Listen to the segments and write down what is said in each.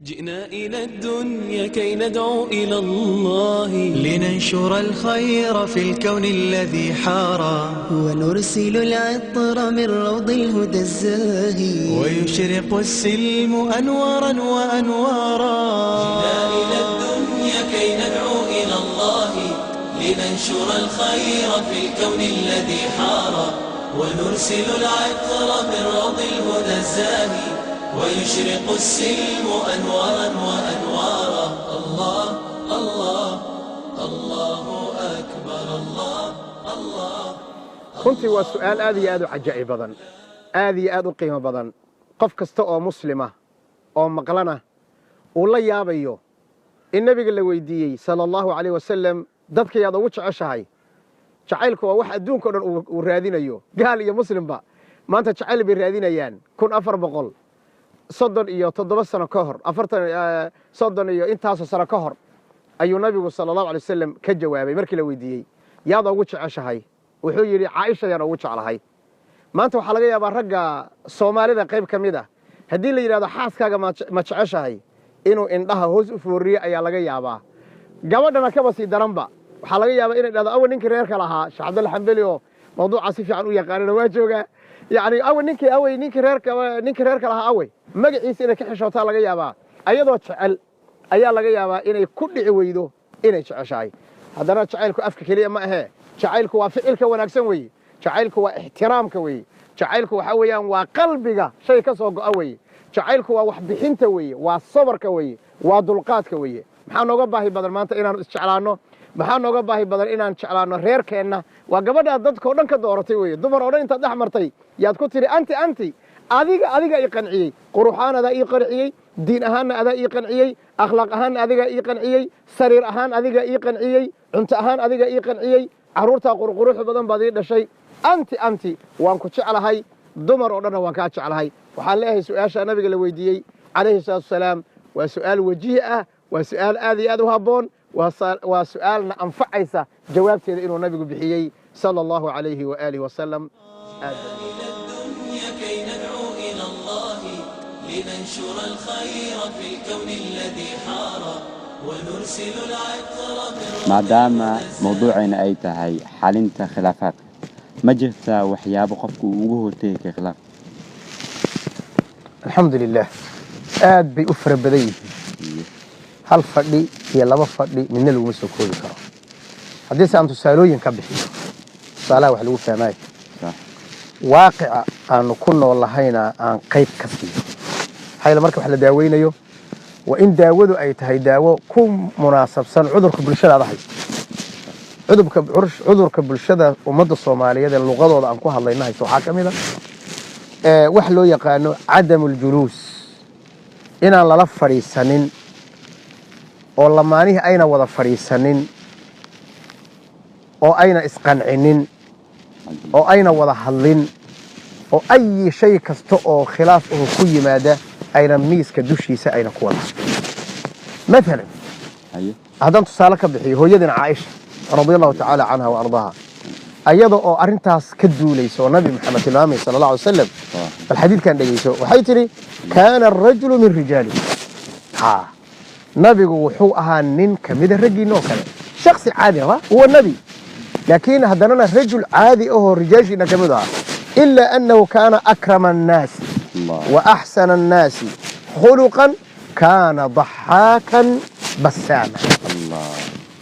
جئنا إلى الدنيا كي ندعو إلى الله، لننشر الخير في الكون الذي حارى، ونرسل العطر من روض الهدى الزاهي، ويشرق السلم أنوارا وأنوارا. جئنا إلى الدنيا كي ندعو إلى الله، لننشر الخير في الكون الذي حارى، ونرسل العطر من روض الهدى الزاهي، ويشرق السلم أنوارا وأنوارا. الله الله الله أكبر، الله الله. Runtii waa su'aal aad iyo aad u cajaa'ib badan, aad iyo aad u qiimo badan. Qof kasta oo muslima oo maqlana uu la yaabayo in nebiga la weydiiyey sala Allahu calayh wasalam: "Dadka yaad ugu jeceshahay?" Jacaylku waa wax adduunka o dhan uu raadinayo. Gaal iyo muslimba maanta jacayl bay raadinayaan. 1437 sano ka hor, 40, 30 iyo intaasoo sano ka hor ayuu nabigu sala Allahu alay wasalam ka jawaabay markii la weydiiyey: "Yaad ugu jeceshahay?" Wuxuu yidhi: "Caaisha yaan ugu jeclahay." Maanta waxaa laga yaabaa ragga Soomaalida qayb ka mid ah haddii la yidhahdo: "Xaaskaaga ma jeceshahay?" inuu indhaha hoos u fooriyo ayaa laga yaabaa. Gabadhana kaba sii daranba, waxaa laga yaabaa inay dhahdo: "Awa ninkii reerka lahaa?" Sheekh Cabdulla Xambeli oo mawduuca si fiican u yaqaanana waa joogaa. Yacni awa ninkii, awey ninkii reerka lahaa awey? Magaciisa inay ka xishootaa laga yaabaa. Ayadoo jecel ayaa laga yaabaa inay ku dhici weydo inay jeceshahay. Haddana jacaylku afka keliya ma ahee, jacaylku waa ficilka wanaagsan weeye, jacaylku waa ixtiraamka weeye, jacaylku waxaa weeyaan waa qalbiga shay ka soo go'a weeye, jacaylku waa waxbixinta weeye, waa sabarka weeye, waa dulqaadka weeye. Maxaa nooga baahi badan maanta inaanu isjeclaanno? Maxaa nooga baahi badan inaan jeclaanno reerkeenna? Waa gabadhaad dadka o dhan ka dooratay weeye. Dumar oo dhan intaad dhex martay yaad ku tiri: "Anti, anti, adiga, adiga ii qanciyey. Quruxaan adaa ii qanciyey, diin ahaanna adaa ii qanciyey, akhlaaq ahaanna adigaa ii qanciyey, sariir ahaan adigaa ii qanciyey, cunto ahaan adigaa ii qanciyey, carruurtaa qurquruxu badan baad ii dhashay. Anti, anti, waan ku jeclahay, dumar oo dhanna waan kaa jeclahay." Waxaan leeyahay, su-aasha nabiga la weydiiyey calayhi salaatu wasalaam waa su'aal wajihi ah, waa su'aal aad iyo aad u habboon, waa su'aalna anfacaysa jawaabteeda inuu nabigu bixiyey sala Allahu calayhi waaalihi wasalam. Aad إلى الدنيا كي ندعو إلى الله، لننشر الخير في الكون الذي حار، ونرسل العطر من Maadaama mawduucayna ay tahay xalinta khilaafaadka, ma jirtaa waxyaabo qofku uu uga hortegi kara khilaafka? Alxamdu lilah, aad bay u fara badan yihiin. Hal fadhi iyo laba fadhi midna laguma soo koobi karo. Haddiise aan tusaalooyin ka bixiyo, tusaalaha wax lagu fahmaayo, waaqica aanu ku nool lahayna aan qayb ka siiyo. Maxaa yeele, marka wax la daaweynayo waa in daawadu ay tahay daawo ku munaasabsan cudurka bulshadaada haysta. Cudurka bulshada ummadda Soomaaliyeed ee luqadooda aan ku hadlayna haysta waxaa ka mid a wax loo yaqaano cadamu ljuluus, inaan lala fadhiisanin oo lamaanihii ayna wada fadhiisanin oo ayna isqancinin oo ayna wada hadlin, oo ayi shay kasta oo khilaaf oo ku yimaada ayna miiska dushiisa ayna ku wada. Maalan, haddaan tusaale ka bixiyo, hooyadina Caaisha radia Allahu tacaala canha wa ardaaha, ayada oo arrintaas ka duulaysa oo Nabi Maxamed tilmaamay sala Allah alay wasalam, bal xadiidkan dhegeyso, waxay tidhi: "Kaana arajulu min rijaali." Ha, nabigu wuxuu ahaa nin kamida raggiina oo kale, shaksi caadi ah, huwa nebi, laakiin haddanana rajul caadi ahoo rijaashiina ka mid ahaa, ilaa annahu kaana akrama annaasi wa axsana annaasi khuluqan, kaana daxaakan basaama.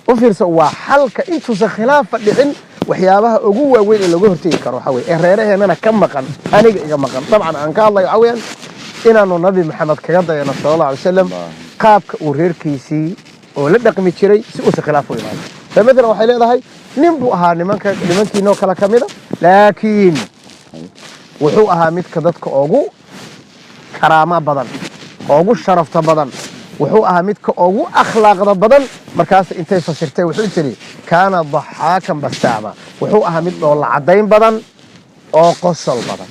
U fiirso, waa xalka intuusan khilaafa dhicin waxyaabaha ugu waaweyn ee looga hortegi karo waxaa weye ee reeraheennana ka maqan, aniga iga maqan dabcan aan ka hadlayo, waxaa weeyaan inaanu Nabi Maxamed kaga dayano sala Allah alay wasalam qaabka uu reerkiisii oo la dhaqmi jiray si uusan khilaaf u imaanin. Fa maalan waxay leedahay: nin buu ahaa nimanka nimankiinoo kale ka mida, laakiin wuxuu ahaa midka dadka ugu karaama badan, ugu sharafta badan, wuxuu ahaa midka ugu akhlaaqda badan. Markaas intay fasirtay wuxuu tiri: "Kaana daxaakan basaama." Wuxuu ahaa mid dhoolla caddayn badan oo qosol badan.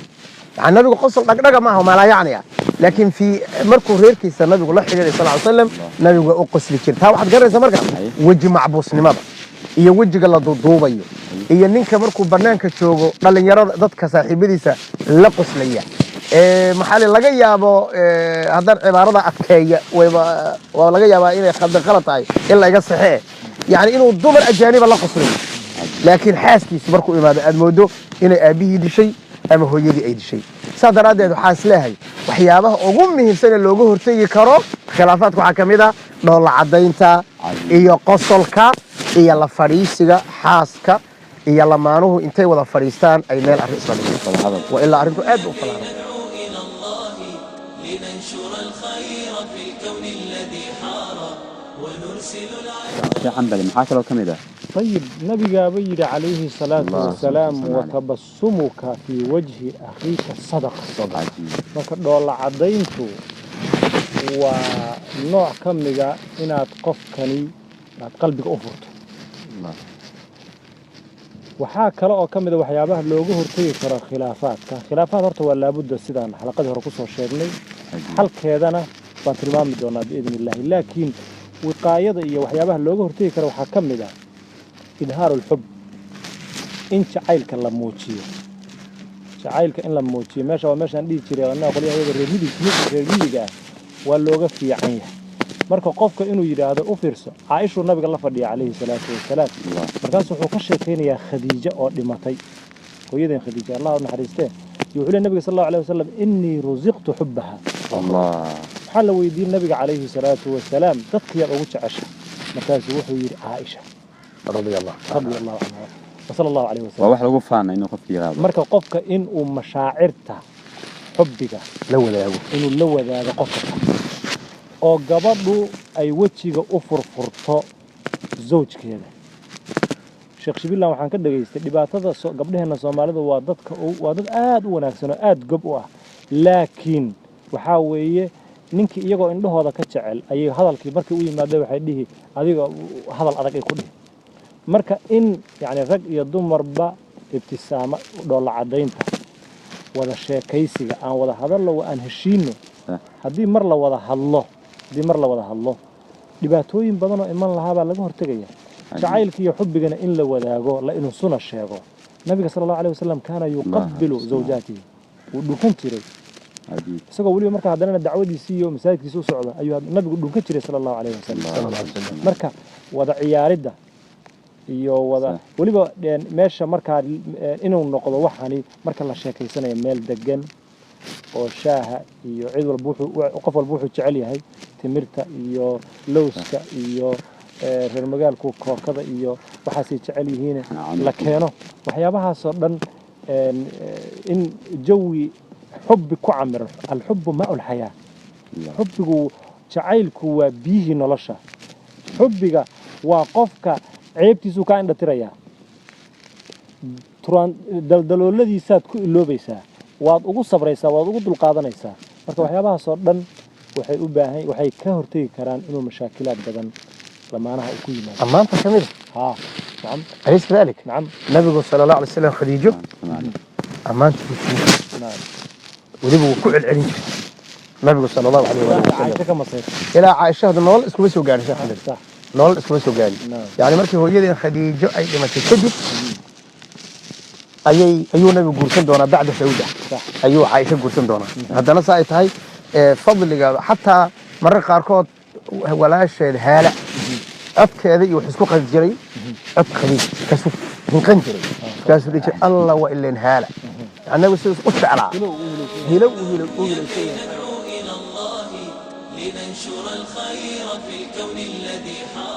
Yani nabigu qosol dhagdhaga maaha, maalaa yacni ah, laakiin fii markuu reerkiisa nabigu la xidhiiray sal ly slam, nabigu waa u qosli jiray. Taa waxaad garanaysaa marka weji macbuusnimada iyo wejiga la duuduubayo iyo ninka markuu bannaanka joogo dhallinyarada, dadka saaxiibadiisa la qoslaya. Maxaa laga yaabo, haddaan cibaarada adkeeya, wayba waa laga yaabaa inay khaldan qalad tahay in la iga saxee, yani inuu dumar ajaaniba la qoslayo, laakiin xaaskiisu markuu imaado aad moodo inay aabbihii dishay ama hooyadii ay dishay. Saa daraaddeed waxaan isleeyahay waxyaabaha ugu muhiimsan ee looga hortegi karo khilaafaadka waxaa ka mid ah dhoolla caddaynta iyo qosolka iyo la fadhiisiga xaaska iyo lamaanuhu intay wada fadhiistaan ay meel arrin isla dhigto, wa ilaa arrinku aad ba u falaaran. ندعو إلى الله لننشر الخير في الكون الذي حار ونرسل العطر. Sheekh Xambali, maxaa kaloo ka mid ah? طيب، nabigaaba yidhi calayhi الصلاة الله والسلام: وسلم عليه. وتبسمك في وجه أخيك صدقة. Cajiib. Marka dhoolla caddayntu waa nooc ka mida inaad qofkani aad qalbiga u furto. Waxaa kale oo ka mida waxyaabaha looga hortegi karo khilaafaadka. Khilaafaad horta waa laabudda, sidaan xalaqadii hore kusoo sheegnay, xalkeedana baan tilmaami doonaa biidni illahi, laakiin wiqaayada iyo waxyaabaha looga hortegi karo waxaa ka mid ah إظهار الحب, in jacaylka la muujiyo. Jacaylka in la muujiyo meesha waa meeshaan dhihi jiray annaga qolyaha iyaga reer midig reer miyiga ah waa looga fiican yahay. Marka qofka inuu yidhaahdo, u fiirso, Caaishuu nabiga la fadhiya calayhi salaatu wasalaam, markaasu wuxuu ka sheekaynayaa Khadiijo oo dhimatay, hooyadeen Khadiija, Allah u naxariistee, iyo wuxuu leey nabiga sal allahu alayh wasalam: إني رزقت حبها. Allah. Waxaa la weydiiyey nabiga calayhi salaatu wasalaam: dadkiyaad ugu jecesha? Markaasuu wuxuu yidhi: Caaisha. رضي الله رضي الله عنها وصلى الله عليه waa wasalam. Wax lagu faana inuu qofka yiraahdo. Marka qofka in uu mashaacirta xubbiga la wadaago, inuu la wadaago qofka kale, oo gabadhu ay wejiga u furfurto zawjkeeda. Sheekh Shibilan waxaan ka dhageystay dhibaatada gabdhaheenna Soomaalida waa dadka waa dad aad u wanaagsan oo aad gob u ah, laakiin waxaa weeye ninkii iyagoo indhahooda ka jecel ayay hadalkii markii u yimaada waxay dhihi adiga hadal adag ay ku dhihi. Marka in yacni rag iyo dumarba ibtisaamo, dhoolla caddaynta, wada sheekaysiga, aan wada hadallo, waa aan heshiino. Haddii mar la wada hadlo, haddii mar la wada hadlo, dhibaatooyin badan oo iman lahaa baa laga hortegaya. Jacaylka iyo xubbigana in la wadaago, la inusuna sheego. Nabiga sala allahu alayh wasalam كان يقبل زوجاته, wuu dhunkan jiray. Isagoo weliba marka haddana dacwadiisii iyo masaajidkiisa u socda ayuu nabigu dhunkan jiray sala allahu alayhi wasalam. Marka wada ciyaaridda iyo wada weliba meesha markaa inuu noqdo waxani marka la sheekaysanayo meel degan oo shaaha iyo cid walba wuxuu qof walba wuxuu jecel yahay, timirta iyo lowska iyo reer magaalku kookada iyo waxaasay jecel yihiin la keeno, waxyaabahaasoo dhan, in jawi xubbi ku camiran. الحب ماء الحياة. Xubbigu, jacaylku waa biyihii nolosha. Xubbiga waa qofka ceebtiisuu kaa indha tirayaa, daldalooladiisaad ku iloobaysaa, waad ugu sabraysaa, waad ugu dulqaadanaysaa. Marka waxyaabahaasoo dhan waxay u baahan, waxay ka hortegi karaan inuu mashaakilaad badan lamaanaha uu ku yimaado. Ammaanta ka mid ها نعم. a, أليس كذلك؟ نعم. Nabigu sala allah alay slam Khadiijo ammaanta buu siin jiray. Weliba wuu ku celcelin jiray nabigu sala allahu alayh waali wasalam. Caaisha ka masayr. Ilaa Caaisha hadda nolol iskuma soo gaarin, sheekh Xamid. Nolol iskuma soo gaarin. Yani markii hooyadeen Khadiijo ay dhimatay kadib ayuu nabigu guursan doonaa, bacda Sawda ayuu Caaisha guursan doonaa. Haddana saa ay tahay, fadliga xataa mararka qaarkood walaasheed Haala codkeeda iyo wax isku qadi jiray cod Khadiij, kaasuu hinqan jiray, markaasuu dhihi jiray: "Allah, waa ileen Haala." Annagu sidaas u jeclaa, hilow u hilow u hilaysan yahay. ندعو إلى الله لننشر الخير في الكون الذي حار.